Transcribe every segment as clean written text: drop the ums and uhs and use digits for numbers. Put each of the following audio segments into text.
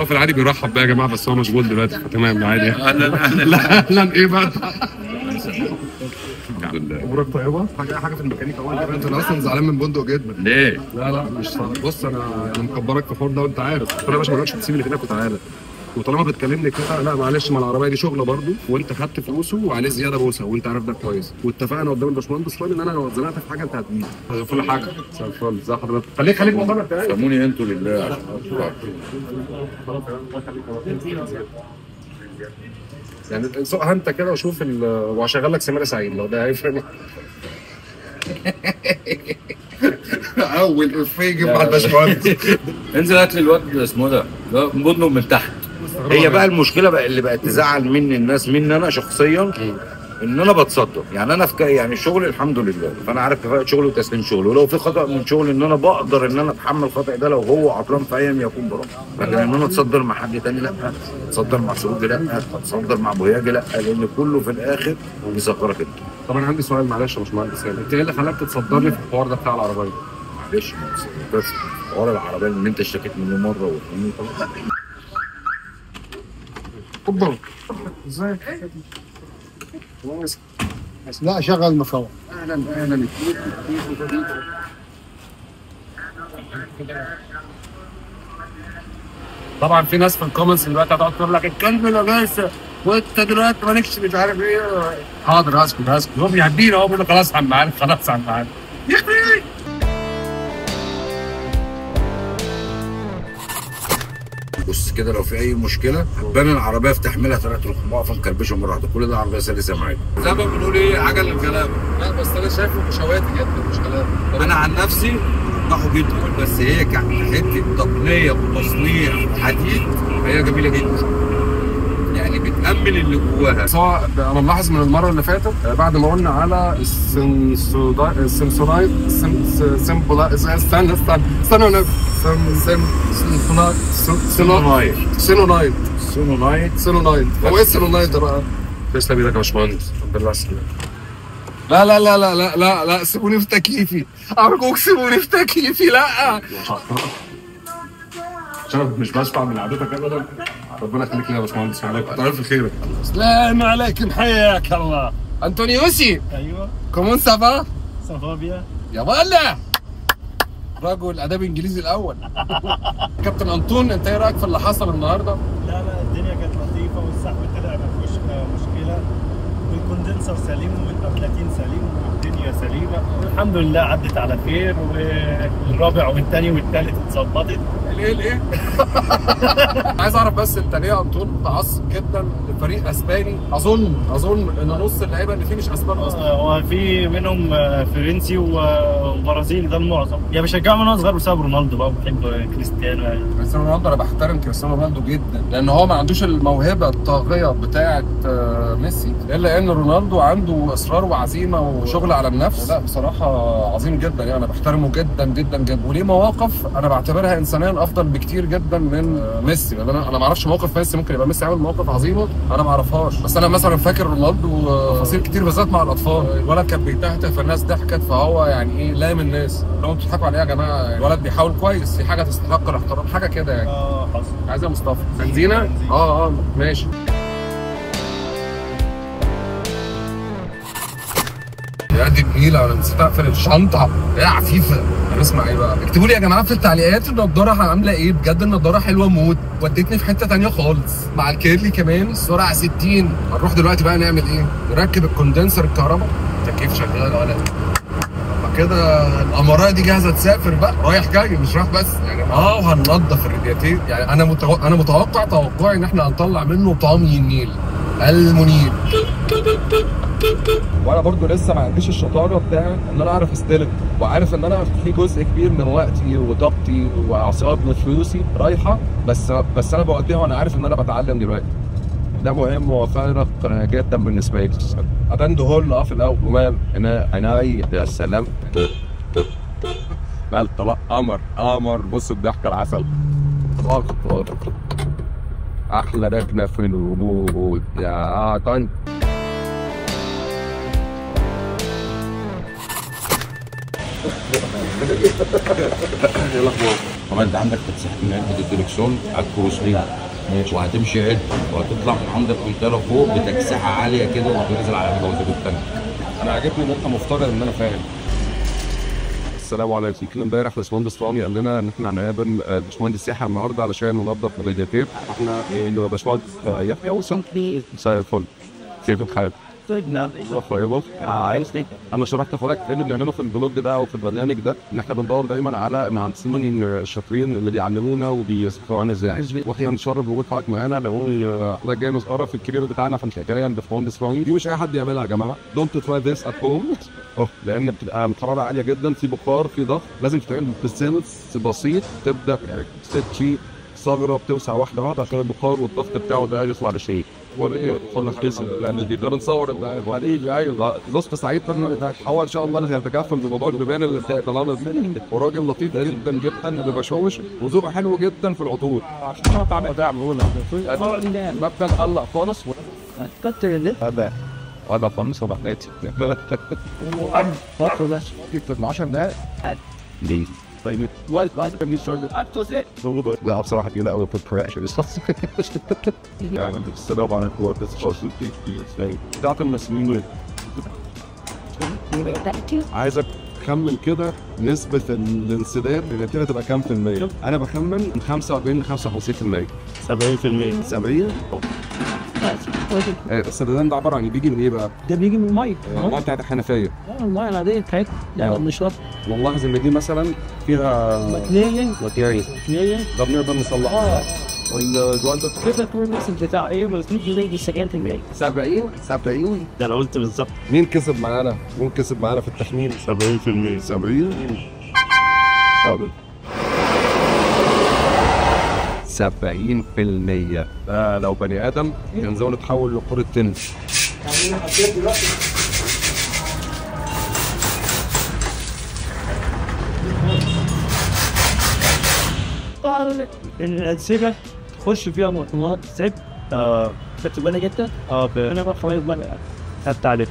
هو في العادي بيرحب بقى يا جماعة، بس هو مشغول دلوقتي فتمام عادي. اهلا اهلا. لا اهلا ايه بقى؟ الحمد لله. امورك طيبة؟ حاجة في الميكانيكا. هو انت اصلا زعلان من بندق جدا ليه؟ لا لا مش صعب. بص انا مكبرك في الحوار ده وانت عارف. قلت له يا باشا ما تقعدش تسيب اللي في ايدك وتعالى، وطالما بتكلمني كده لا معلش، ما العربية دي شغله برضو وانت خدت فلوسه وعليه زيادة بوسه وانت عارف ده كويس، واتفقنا قدام الباشمهندس فاضل ان انا لو اتزنقت في حاجة انت هتجيب كل حاجة. مساء الفل، ازي حضرتك؟ خليك خليك مطلع تاني. سموني انتوا لله يعني سوقها انت كده وشوف وهشغل لك سمير سعيد لو ده هيفرق. اول افيه يجيب مع الباشمهندس. انزل هات لي الواد اسمه ده بندق من تحت. هي بقى المشكلة بقى اللي بقت تزعل مني الناس، مني انا شخصيا، ان انا بتصدر. يعني انا في يعني شغلي الحمد لله، فانا عارف كفاءة شغلي وتسليم شغلي، ولو في خطا من شغلي ان انا بقدر ان انا اتحمل الخطا ده لو هو عطلان في ايام يكون براحته. لكن ان انا اتصدر مع حد تاني لا، اتصدر مع سعودي لا، اتصدر مع بوياجي لا، لان كله في الاخر بيصغرك انت. طب انا عندي سؤال معلش يا باشمهندس، يعني انت ايه اللي خلاك تتصدر لي في الحوار ده بتاع العربية؟ معلش بس حوار العربية اللي انت اشتكيت منه مرة واثنين. اتفضل. ازيك؟ لا شغل المفاوض. اهلا اهلا. طبعا في ناس في ال comments دلوقتي هتقعد تقول لك الكلب نجاسة وانت دلوقتي مالكش مش عارف ايه. حاضر هسكت هسكت. هو بيهدينا اهو، بيقول لك خلاص يا عم علي، خلاص يا عم علي. يا اخي بص كده، لو في اي مشكلة هتبان العربية في تحميلها طلعت تروح واقفة مكربشه مرة واحدة. كل ده عربية سلسه معاك. زي ما بنقول ايه، عجل الغلابة. لا بس انا شايفه مشواتي جدا مش غلابة. انا عن نفسي برجحه جدا، بس هي كحته تقنية وتصنيع حديد فهي جميلة جدا، يعني بتأمن اللي جواها. بس هو انا ملاحظ من المرة اللي فاتت بعد ما قلنا على السنسورايت سمبولا، استنى استنى استنى، سم سينونايت سينونايت سينونايت. هو ايه السينونايت ده بقى؟ تسلم ايدك يا باشمهندس، الحمد لله على السلامة. لا لا لا لا لا لا لا، سيبوني في تكييفي، ارجوك سيبوني في تكييفي. لا عشان مش بشبع من عادتك ابدا. ربنا يخليك لي يا باشمهندس، عليك كتر خيرك. السلام عليكم، حياك الله انطونيوسي. ايوه، comment ça va؟ ça va bien يا ولا رجل اداب انجليزي الاول. كابتن انطون، انت ايه رايك في اللي حصل النهارده؟ لا لا الدنيا كانت لطيفة والسحب طلع ما فيهوش مشكلة، وال condenser سليم والابلاتين سليم والدنيا سليمة الحمد لله، عدت على خير. والرابع والثاني والثالث اتظبطت. الايه الايه؟ عايز اعرف بس انت ليه يا انطون متعصب جدا لفريق اسباني؟ اظن ان نص اللعيبة اللي فيه مش اسبان اصلا. هو في منهم فرنسي وبرازيلي، ده المعظم. يعني بشجعهم وانا صغير بسبب رونالدو بقى، بحب كريستيانو. يعني كريستيانو رونالدو انا بحترم كريستيانو رونالدو جدا، لان هو ما عندوش الموهبة الطاغية بتاعه ميسي، الا ان رونالدو عنده اصرار وعزيمة وشغل على النفس. لا بصراحة عظيم جدا، يعني انا بحترمه جدا جدا جدا، وليه مواقف انا بعتبرها انسانيا افضل بكتير جدا من ميسي. لان انا ما اعرفش موقف ميسي، ممكن يبقى ميسي عامل مواقف عظيمة انا ما اعرفهاش، بس انا مثلا فاكر رونالدو تفاصيل كتير بالذات مع الاطفال. الولد كان بيتهته فالناس ضحكت، فهو يعني ايه لام الناس، لو انتوا بتضحكوا عليه يا جماعة الولد بيحاول كويس، في حاجة تستحق الاحترام، حاجة كده يعني. حصل. عايز يا مصطفى بنزينة؟ اه ماشي. يا دي النيله، انا نسيت اقفل الشنطة يا عفيفة. هنسمع ايه بقى؟ اكتبوا لي يا جماعة في التعليقات النضارة عامله ايه، بجد النضارة حلوة موت، ودتني في حتة ثانية خالص مع ال curly كمان. السرعة 60. هنروح دلوقتي بقى نعمل ايه؟ نركب ال condenser الكهرباء، التكييف شغال ولا كده؟ الامراء دي جاهزة تسافر بقى، رايح جاي مش رايح بس يعني. وهننضف الرادياتير. يعني انا متوقع توقعي ان احنا هنطلع منه طعم النيل المنيل. وانا برضو لسه ما عنديش الشطارة بتاع ان انا اعرف استلم، وعارف ان انا في جزء كبير من وقتي وطاقتي واعصابي وفلوسي رايحة، بس انا بوديها وانا عارف ان انا بتعلم دلوقتي. ده مهم وفارق جدا بالنسبة لي. ابند هول في الاول ومال انا عيني يا سلام. بقى الطلاق قمر قمر. بص الضحكة العسل، احلى ركنه في الوجود يا طن. ايه الاخبار؟ طبعا انت عندك تكسيح من عده الدركسيون على الكروسلين، وهتمشي عد وهتطلع من عند القنطرة فوق بتكسيحه عالية كده وهتنزل على الجوازات الثانية. انا عاجبني ان انت مفترض ان انا فاهم. السلام عليكم. كنا امبارح باشمهندس رامي قال لنا ان احنا هنقابل باشمهندس يحيى النهارده علشان ننظف الرادياتير. احنا باشمهندس يحيى وصل. مساء الفل، كيف الحال؟ انا شرحت لحضرتك ايه اللي بنعمله في ال vlog ده او في البرنامج ده، ان احنا بندور دايما على مهندسين الشاطرين اللي بيعلمونا وبيسمعونا ازاي، واحنا بنشرف بوجود حضرتك معانا. لو حضرتك جاي مسقره في الكبير بتاعنا في الحكاية عند باشمهندس رامي، دي مش اي حد يعملها يا جماعة. don't try this at home، لان بتبقى الحرارة عالية جدا، في بخار، في ضغط، لازم تتعمل ب sense بسيط، تبدا تمشي ثغره بتوسع واحدة واحدة عشان البخار والضغط بتاعه ده يطلع لشيء. لان دي ده بنصور وبعدين ايوه لطف سعيد هو ان شاء الله اللي هيتكفل بموضوع البيبان اللي طلعنا دي، وراجل لطيف جدا جدا اللي بشوش وذوقه حلو جدا في العطور. ما بنقلق خالص. هذا خمسة وبعدين 10 دقائق ليه؟ طيب لا بصراحة تقيلة أوي في يعني السلام عليكم. عايزك تخمن كده نسبة الانسداد اللي تبقى كام في المية؟ أنا بخمن من 45 ل 55%. 70%. 70؟ السدادان ده عبارة عن بيجي من ايه بقى؟ ده بيجي من المية. المية بتاعت الحنفية. المية العادية بتاعتنا يعني بنشربها. والله ان دي مثلا فيها مكنيه ده بنقدر نصلحها. والجوال ده كده كل الناس بتاع ايه بس بيجي 70%. 70 ده انا قلت بالظبط. مين كسب معانا؟ مين كسب معانا في التخمين؟ 70%. 70 70%. ده لو بني ادم كان زمانه اتحول لكرة تنس. الانسجة تخش فيها مؤتمرات سب خدت بالك انت؟ انا بقى خلاص بقى خدت عليك.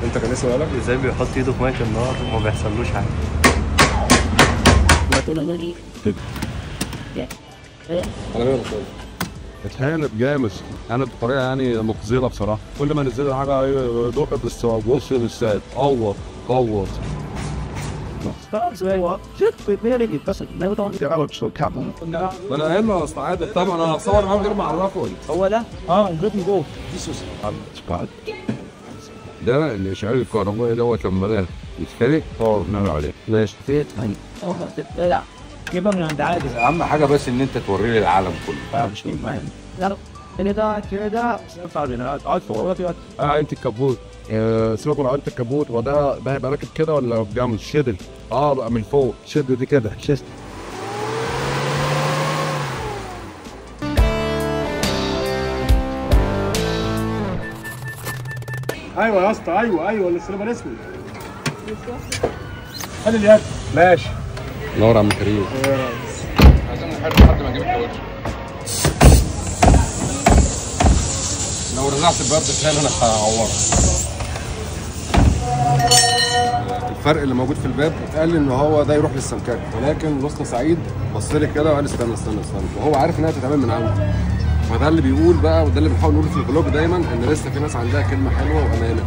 انت كان ايه سؤالك؟ ازاي بيحط ايده في مية النار وما بيحصلوش حاجة؟ على مين اتهانت جامد، انا بطريقة يعني مقزله بصراحة، كل ما نزل حاجة دوق بس بص للساد قوط قوط. ما انا قايل له اصل عادل طبعا انا هصور معاه من غير ما اعرفه. هو ده الجبن جوه ده الاشعاع الكهربائي دوت لما يتخلق نعمل عليه. ماشي. جيبها من عند عادل. اهم حاجة بس ان انت توريه للعالم كله. انت الكبوت. سيبك من انت الكبوت، هو ده هيبقى راكب كده ولا بيعمل شدل؟ بقى من فوق شد دي كده شد. ايوه يا اسطى، ايوه السليبر الاسود. خلي اليد. ماشي. نور يا عم كريم. عايزين نحل لحد ما نجيب الكاوتش. لو رزعت الباب ده انا هعورك. الفرق اللي موجود في الباب اتقال ان هو ده يروح للسمكري، ولكن لوسنا سعيد بص لي كده وقال استنى استنى استنى، وهو عارف انها تتعمل من عنده. فده اللي بيقول بقى، وده اللي بنحاول نقوله في ال vlog دايما، ان لسه في ناس عندها كلمة حلوة وامانه،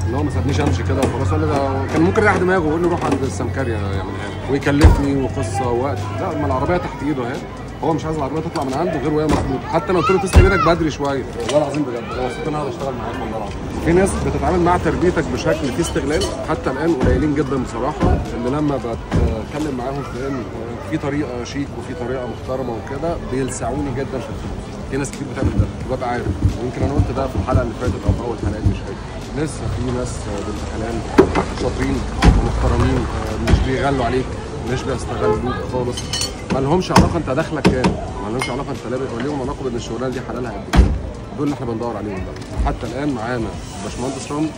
ان هو ما سابنيش امشي كده وخلاص. قال لي ده كان ممكن يريح دماغه ويقول لي روح عند السمكري يعملها لي ويكلفني وقصة ووقت. لا، ما العربية تحت ايده اهي، هو مش عايز العربية تطلع من عنده غير وهي مظبوطة. حتى لو قلت له تسلم ايدك بدري شوية، والله العظيم بجد انا مبسوط ان انا اشتغل معاك والله العظيم. في ناس بتتعامل مع تربيتك بشكل فيه استغلال، حتى الان قليلين جدا بصراحة اللي لما بتكلم معاهم في ان في طريقه شيك وفي طريقه محترمه وكده بيلسعوني جدا في الفلوس. في ناس كتير بتعمل ده وببقى عارف، ويمكن انا قلت ده في الحلقة اللي فاتت او في اول حلقات مش فاكر. لسه في ناس بنت حلال شاطرين ومحترمين، مش بيغلوا عليك، مش بيستغلوك خالص، ما لهمش علاقة انت دخلك كام، ما لهمش علاقة انت لابس، وليهم علاقة بان الشغلانة دي حلالها قد كده. دول اللي احنا بندور عليهم بقى. حتى الان معانا باشمهندس رامي،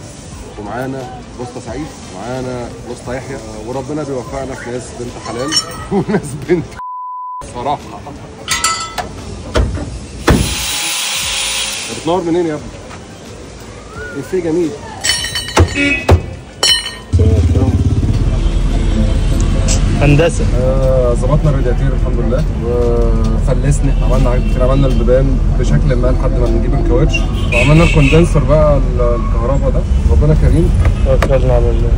ومعانا بوسطه سعيد، ومعانا بوسطه يحيى، وربنا بيوفقنا في ناس بنت حلال وناس بنت صراحة. بتنور منين يا ابني؟ افيه جميل. هندسة. ظبطنا الرادياتير الحمد لله، وفلسنا، عملنا حاجات كتير، عملنا البيبان بشكل ما لحد ما نجيب الكاوتش، وعملنا ال condenser بقى الكهرباء ده، ربنا كريم. توكلنا على الله.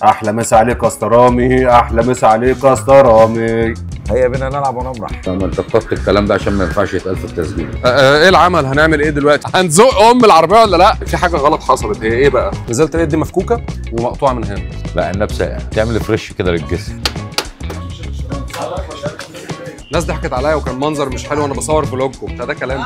احلى مسا عليك يا اسطى رامي، احلى مسا عليك يا اسطى رامي. هيا بينا نلعب ونمرح. ما انت اخترت الكلام ده عشان ما ينفعش يتقال في التسجيل. ايه العمل؟ هنعمل ايه دلوقتي؟ هنزق ام العربية ولا لا؟ في حاجة غلط حصلت، هي ايه بقى؟ نزلت لقيت دي مفكوكه ومقطوعه من هنا. لا النب ساقع، تعمل فريش كده للجسم. الناس ضحكت عليا وكان منظر مش حلو وانا بصور فلوج وبتاع، ده كلام.